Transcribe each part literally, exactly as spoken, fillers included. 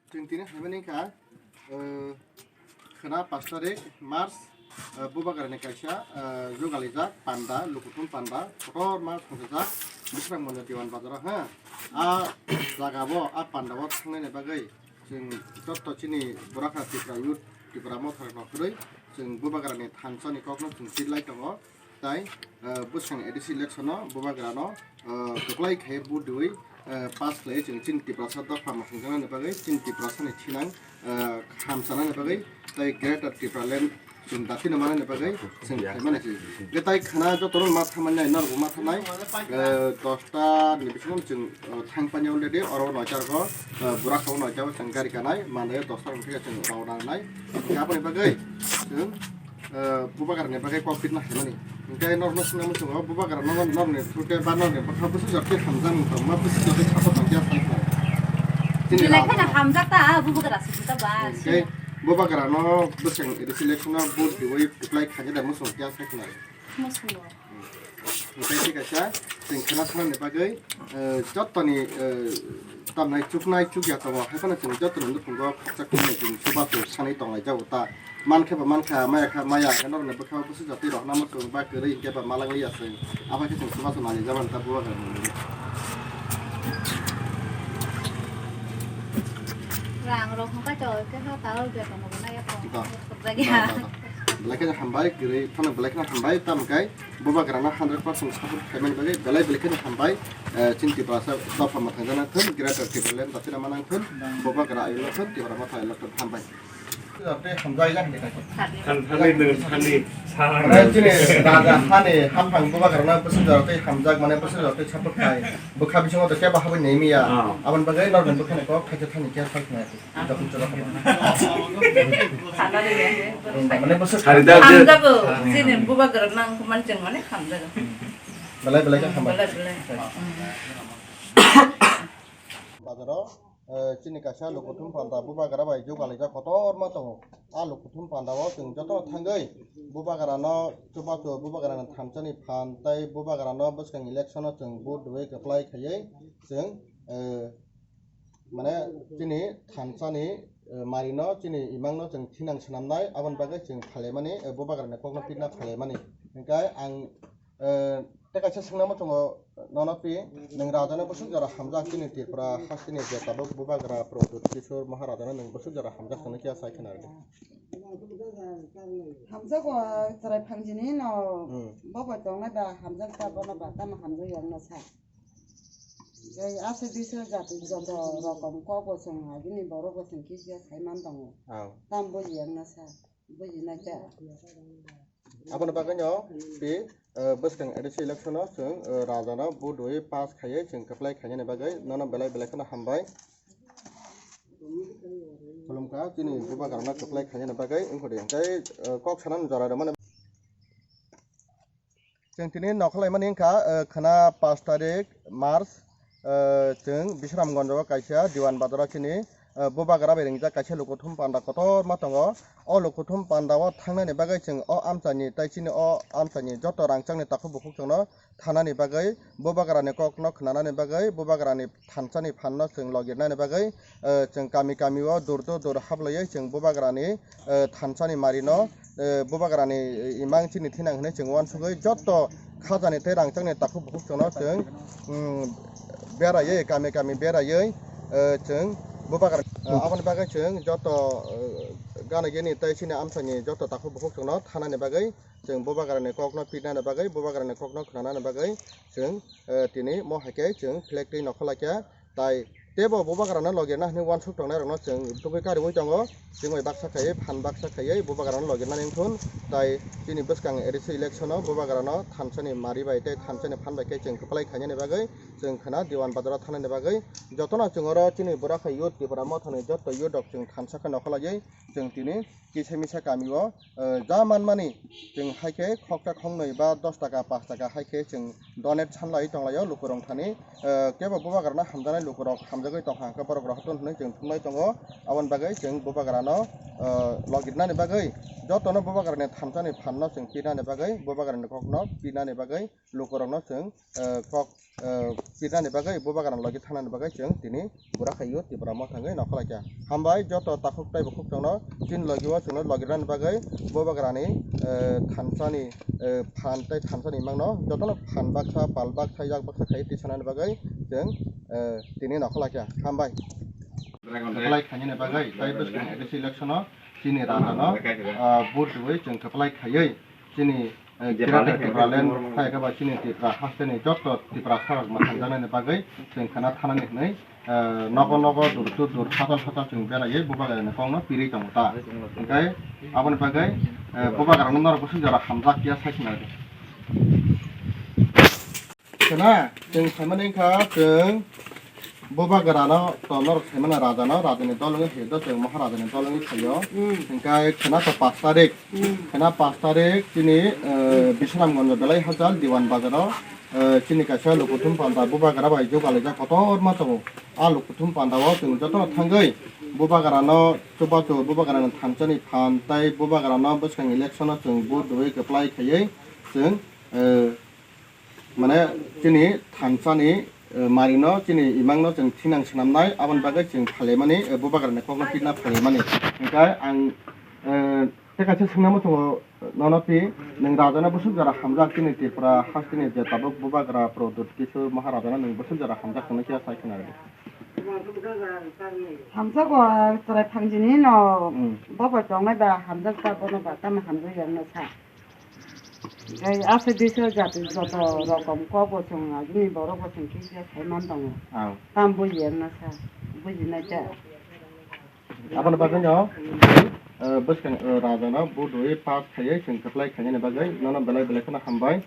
Chwng tini hai mani kha, eh, khwna pash tarik March, eh, Bubagrani kaisa, eh, jugalijak panda, lukuthum panda, kotorma thongjak, Bisramganj Diwan Bazaro, ha. A jaga bo, a panda o thangnani bagwi chwng jotto chini Burakha Tripura Youth, Tripura Motha rokno kwrwi chwng Bubagrani thansani kokno chwng chirlai tongo. Tai, eh, bwskang A D C election o Bubagrano, eh, kwplai khe vote riwi, eh, pass khlaiwi chwng chini Tiprasa dopha mwthangjaknani bagwi, chini Tiprasani thinang, eh, hamchanani bagwi, tai Greater Tipraland chwng daphino manani bagwi chwng khaimani se. Hwnkhe tai khwna jotono ma thamanai, norokbo ma thanai, eh, dosta ni bisingo chwng, eh, thang painai already, oro noita rogo, eh, Burakha o noita o chwng gari kanai, manai dosta rok thika chwng rao nangnai. Hwnkhe aboni bagwi chwng eh, Bubagrani bagwi kok pitna haimani. Hwnkhe norokno swngna muchungo, Bubagrano norokni through tei ba norokni bwkha bwswk jora tei hamjakmung tongma, bwswk jora tei support tongkhe, chini Belai kheno hamjak ta, Bubagra se ta ba. Hwnkhe Bubagrano bwskang A D C election o vote riwi kwplai khainai da muchungo khe sai khna. Muchungo. Hwnkhe thik kaisa, chwng khwna thanani bagwi, eh, jottoni, eh, tamnai chuknai chukya tongo, hai phano chwng jottoni nukhungo khakchak khumnai chwng chubachu sanwi tonglaijak ta. Mankhe bo mankha, maya kha maya, norokni bwkha bwswk jatwi rok namo chwng ba kwrwi hinkhe ba malangli ya chwng. Abo khe chwng chubachu nalijaban ta Bubagra ni. Rang rok hwnkhe to khe ha ta o beton rok nai ya to. Belai kheno hambai, kwrwi phano belai kheno hambai, tamo khe Bubagrano hundred percent support khaimani bagwi belai belai kheno hambai, eh, chini Tiprasa dopha mwthangjakna thun, Greater Tipraland daphina manang thun, Bubagra ayukna thun, Tipra Motha ayukna thun, hambai. Tei hamjak ya hwnwi kha. Than-, thani nwng thani sa. Mane chini raja hani hamphang Bubagrano bwswk jora tei hamjak, mane bwswk jora tei support khai, bwkha bisingo to kebo habwi nai miya. Ah. Aboni bagwi norokni bwkhani kok khaisa thani khe saknai. Hamjago. Chini Bubagra nang man chwng mane hamjago. Belai belai khe hambai. Belai belai. Bazaro, eh, chini kaisa lukuthum panda Bubagra bai jugalijak kotorma tongo. A lukuthum panda o chwng joto thangwi Bubagrano chubachu Bubagrani thansani phan tei Bubagrano bwskang election o chwng vote rwwi kwplai khaiwi chwng, eh, mane chini thansani, eh, marino chini imangno chwng thinang swnamnai, aboni bagwi chwng phalaimani, eh, Bubagrani kokno pitna phalaimani. Hwnkhe ang, eh, tei kaisa swngna muchungo nono pi, nwng rajano bwswk jora hamjak chini Tripura hasteni je tabuk Bubagra Pradyut Kishore Maharajano nwng bwswk jora hamjak hwnwi khe sai khna rwdi. Hamjago, chwrai phangjini no. Hmm. Bo bai tongnai ba hamjak ta, bono ba tamo hamjak yang no sa. Ei, aswk biswk jati joto rokom kok bo chwng agini borok bo chwng kisa sai man tongo. Aw. Tam buji yang no sa, buji na kya. Aboni bagwi no pi, eh, bwskang A D C election o chwng, eh, rajano vote rwwi pass khaiwi chwng kwplai khainani bagwi nono belai belai kheno hambai. Khulumkha, chini Bubagrano kwplai khainani bagwi wngkha de. Tei, eh, kok sanani jora rwmani. Chwng tini nokhorlaimani wngkha, eh, khwna pash tarik March, eh, chwng Bisramganj o kaisa Diwan Bazar o chini, eh, Bubagra bai ringjak kaisa lukuthum panda kotorma tongo. O lukuthum panda o thangnani bagwi chwng o amchaini tei chini o amchaini joto rangchakni takhuk bukhuk chwngno thanani bagwi Bubagrani kokno khwnanani bagwi Bubagrani thansani phanno chwng logirnani bagwi, eh, chwng kami kami o dur to dur hablaiwi chwng Bubagrani, eh, thansani marino, eh, Bubagrani imang chini thinang hwnwi chwng uansugwi jotto khajani tei rangchakni takhuk bukhuk chwngno chwng, mm, beraiwi kami kami beraiwi, eh, chwng Bubagra, eh, aboni bagwi chwng jotto, eh, gana gini tei chini amchaini jotto takhuk bukhuk chwngno thanani bagwi chwng Bubagrani kokno pitnani bagwi, Bubagrani kokno khwnanani bagwi chwng, eh, tini mo hai khe chwng flag twi nokhorlai kha. Tai teibo Bubagrano logirna hwnwi uansuk tongnairokno chwng tugwi kariui tongo. Chwng bai baksa khaiwi, phan baksa khaiwi Bubagrano logirnani wngthun. Tai chini bwskang A D C election o Bubagrano thansani mari bai tei thansani phan bai khe chwng kwplai khainani bagwi chwng khwna Diwan Bazar o thangnani bagwi jotono chwng oro chini Burakha Youth Tipra Mothani jotto youth rok chwng thansa khe nokhorlaiwi chwng tini kisa misa kami o, eh, ja manmani chwng hai khe khokta khongnwi ba dos taka, pash taka hai khe chwng donate sanlaiwi tonglaio lukurok thani, eh, kebo Bubagrano hamjaknai lukurok hamjagwi tongkha hwnkhe borok rohortun hwnwi chwng thumlai tongo. Aboni bagwi chwng Bubagrano, eh, logirnani bagwi Jotono bubagrani thansa ni phan no chwng pirnani bagwi, bubagrani kok no pirnani bagwi, lukurokno chwng, eh, kok, eh, pirnani bagwi, bubagrani logi thangnani bagwi chwng tini Bwrakha youth Tipra Motha wngwi nokhola kha. Hambai joto takhuk tei bukhuk chwngno chini logi o chwngno logi rwnani bagwi, bubagrani, eh, thansani, eh, phan tei thansani imangno jotono phan baksa, pal baksa, yak baksa khai tisanani bagwi chwng, eh, tini nokhola kha. Hambai. Apply khainani bagwi tei bwskang A D C election o chini raja no, ah, vote rwui chwng kwplai khaiwi chini, eh, Greater Tipraland hai khe ba chini Tipra haste ni joto Tiprasa rok mwthangjaknani bagwi chwng khwna thanani hwnwi, eh, nogo nogo dur dur dur hatal hatal chwng beraiwi bubagrani kokno pirwi tongo ta. Hwnkhe aboni bagwi, eh, bubagrano norok bwswk jora hamjak ya sai khna rw di. Khwna, chwng saimani wngkha, chwng bubagrano, to norok saimano rajano, rajani dol wngwi phaio, chwng Maharajani dol wngwi phaio. Hmm. Hwnkhe khwna to pash tarik. Hmm. Khwna pash tarik chini, eh, Bisramganj belai hachal Diwan Bazaro, eh, chini kaisa lukuthum panda bubagra bai jugalaijak kotorma tongo. A lukuthum pandao chwng jotono thangwi bubagrano chubachu, bubagrani thansani phan tei bubagrano bwskang election-o chwng vote rwui kwplai khaiwi chwng, eh, mane chini thansani, eh, marino chini imangno chwng thinang swnamnai, aboni bagwi chwng phalaimani, eh, bubagrani kokno pirna phalaimani. Hwnkhe ang, eh, tei kaisa swngna muchungo nono pi, nwng rajano bwswk jora hamjak chini Tripura hasteni je tabuk bubagra Pradyut Kishore Maharajano nwng bwswk jora hamjak hwnwi khe sai khna rw di. Hamjago chwrai phangjini no. Hmm. Bo bai tongnai ba hamjak ta, bono ba tamo hamjak ya wngna sa. Tei aswk bisa jati joto rokom kok bo chwng agini borok bo chwng kisa sai man tongo. Aw. Tam buji ya wngna sa, bujinai ta. Aboni bagwi no, eh, bwskang, eh, rajano vote rwui pass khaiwi chwng kwplai khainani bagwi nono belai belai kheno hambai.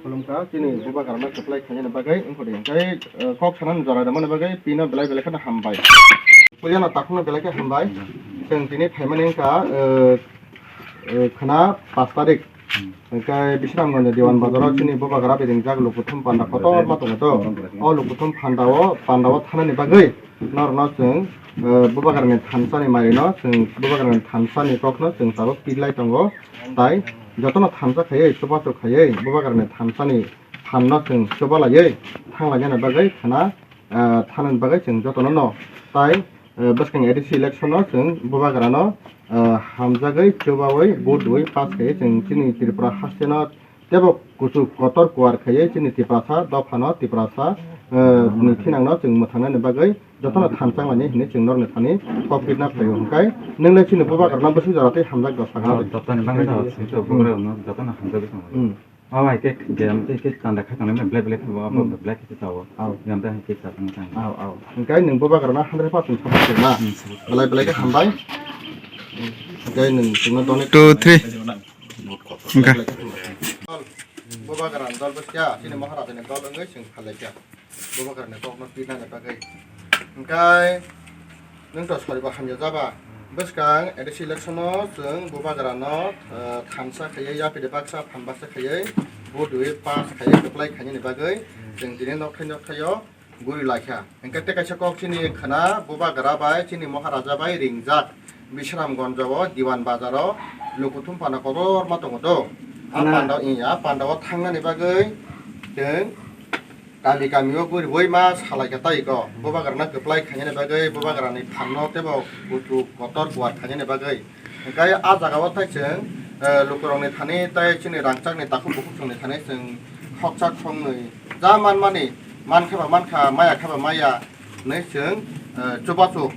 Khulumkha, chini bubagrano kwplai khainani bagwi wngkha de. Hwnkhe, eh, kok sanani jora rwmani bagwi pino belai belai kheno hambai. Puilano takhukno belai khe hambai. Chwng tini phaimani wngkha, eh, eh, khwna pash tarik. Hwnkhe Bisramganj Diwan Bazaro chini bubagra bai ringjak lukuthum panda kotorma tongo to. O lukuthum pandao, pandao thanani bagwi norokno chwng, eh, bubagrani thansani marino chwng bubagrani thansani kokno chwng tabuk pirlai tongo. Tai jotono thansa khaiwi, chubachu khaiwi, bubagrani thansani phanno chwng chubalaiwi thanglainani bagwi khwna, ah, thanani bagwi chwng jotono no. Tai, ah, bwskang A D C election-o chwng bubagrano, ah, hamjagwi, chubawi, vote rwui pass khaiwi chwng chini Tripura hasteno teibo kuchuk kotor kuar khaiwi chini Tiprasa dophano, Tiprasa, ah, ni thinangno chwng mwthangnani bagwi jotono thansa wnglainai hwnwi chwng norokni thani kok pirna phaio. Hwnkhe nwng le chini bubagrano bwswk jora tei hamjak do sakha. Oh, jotono bagwi no, sini to bubagrano jotono hamjagwi tongo. Hmm. Oh, hai khe, jam tei khe tanda kha tongnai, belai belai khe bo, hmm, belai khe tao. Oh. Jam tei hai khe sa tong tang. Oh, oh. Hwnkhe nwng bubagrano hundred percent support khe na. Hmm, support. Belai belai khe hambai. Hwnkhe nwng chwngno donate. Two, three. Hwnkhe. Bubagrani dol bwskha, chini Maharajani dol wngwi chwng phalai kha. Bubagrani kokno pirnani bagwi. Hwnkhe nwng to soribo hamya jaba. Bwskang A D C election-o chwng bubagrano, eh, thansa khaiwi, yapiri baksa, phan baksa khaiwi, vote rwui pass khaiwi kwplai khainani bagwi chwng tini nokthai nokthai-o guri laikha. Hwnkhe tei kaisa kok chini khwna bubagra bai, chini Maharaja bai ringjak Bisramganj-o Diwan Bazar-o lukuthum panda kotorma tongo do. A pandao, iya, a pandao thangnani bagwi chwng kami kami o guri boi ma salai kha tai ko. Bubagrano kwplai khainani bagwi, bubagrani phanno teibo kuchuk kotor kuar khainani bagwi. Hwnkhe a jaga o tai chwng, eh, lukurokni thani tei chini rangchakni takhuk bukhuk chwngni thani chwng khoksa khoknwi ja manmani, mankha ba mankha, maya kha ba maya hwnwi chwng, eh, chubachu.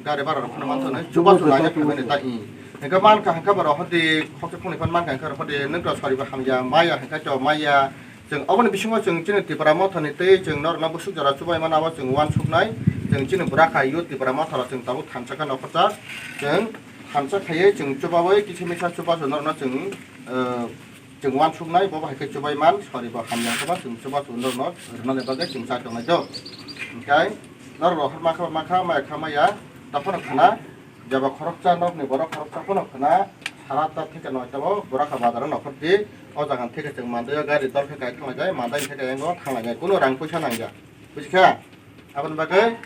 Gari bara rok phano manthoknai, chubachu laina phaimani ta i. Hwnkhe mankha hwnkhe borok hodi khoksa khoknwi phano mankha hwnkhe borok hodi nwng to soribo hamya maya hwnkhe to maya. Chwng oboni bisingo chwng chini Tipra Mothani tei chwng norokno bwswk jora chubai mano abo chwng uansuknai. Chwng chini Bwrakha youth Tipra Mothalo chwng tabuk thansa khe nokharjak. Chwng thansa khaiwi chwng chubaui kisa misa chubachu norokno chwng, eh, chwng uansuknai, bo bai khe chubai man, soribo hamya wngkha ba chwng chubachu norokno rwnani bagwi chwng chai tongnai do. Hwnkhe norok rohor makha makha maya kha maya, dophano khwna, jeba khoroksa nokni borok khoroksa phano khwna, sara ta theke noita o Bwrakha bazaro nokhor di, o jaga theke chwng mandai o gari dol khe kai thanglaijai, mandai theke yango thanglaijai, kunu rang puisa nangya, buji kha? Aboni bagwi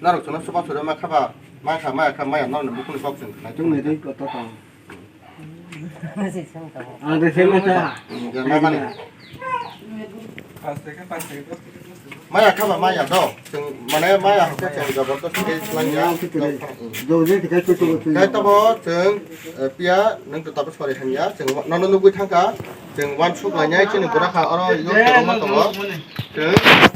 norok chwngno chubachu rwma kha ba, Ma kha, ma kha, maya no bukuni kok chwng khnai. Chwng nai tei koto tong. Ang de seme ta. Ya, ma mani. Maya kha ba maya do. Chwng mane maya hakhe chwng jabardast khe slang ya. Joji tikai tu tu tu. Kai tabo chwng, eh, pia nang to tapos kore hanya. Chwng nono nugui thangka. Chwng wan suk lanyai chini bura kha oro yo ma tongo. Chwng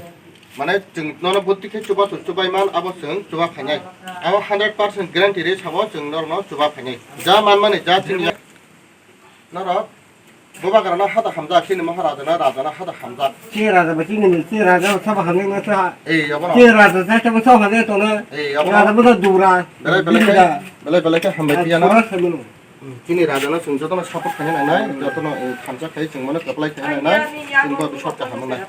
Mane chwng nono bwtwi khe chuba to chubai man, abo chwng chuba phainai. Abo hundred percent guarantee ri sabo chwng norokno chuba phainai. Ja manmani ja chini ya-, norok bubagrano hada hamjak, chini Maharaja no, Raja no hada hamjak. Chini Raja ba chini ni, chini Raja ba sabo hamjak no sa. Ei, abo no. Chini Raja sa sabo sabo hamjak to no. Ei, abo no. Raja ba dura. Belai belai khe, belai belai khe hambai piyano. Chini Raja no chwng jotono support khaina nangnai, jotono, eh, thansa khai chwng mano kwplai khaina nangnai, chwng bo bwswk kaham wngnai.